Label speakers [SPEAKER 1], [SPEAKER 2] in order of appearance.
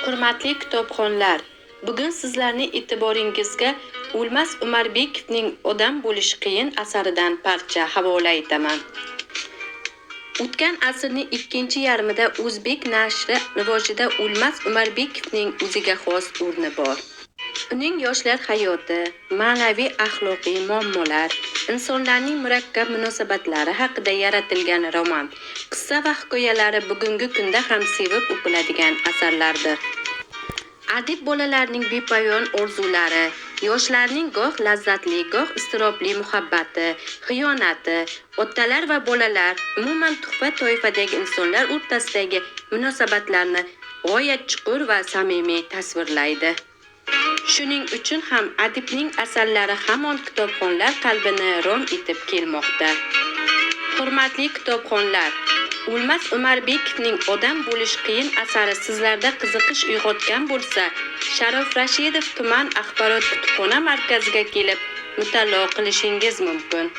[SPEAKER 1] Hurmatli kitobxonlar, bugun sizlarning e'tiboringizga O'lmas Umarbekovning Odam bo'lish qiyin asaridan parcha havola etaman. O'tgan asrning ikkinchi yarmida o'zbek nashri rivojida O'lmas Umarbekovning o'ziga xos o'rni bor. Uning yoshlar hayoti, ma'naviy axloqiy muammolar, insonlarning murakkab munosabatlari haqida yaratilgan roman, qissa va hikoyalari bugungi kunda ham sevib o'qiladigan asarlardir. Adib bolalarning bepoyon orzulari, yoshlarning goh lazzatli, goh iztirobli muhabbati, xiyonati, otalar va bolalar, umuman tuhfa toifadagi insonlar o'rtasidagi munosabatlarni g'oyat chuqur va samimiy tasvirlaydi. Shuning uchun ham adibning asarlari hamon kitobxonlar qalbini rom etib kelmoqda. Hurmatli kitobxonlar, O'lmas Umarbekovning Odam bo'lish qiyin asari sizlarda qiziqish uyg'otgan bo'lsa, Sharof Rashidov tuman axborot kutubxona markaziga kelib mutolaa qilishingiz mumkin.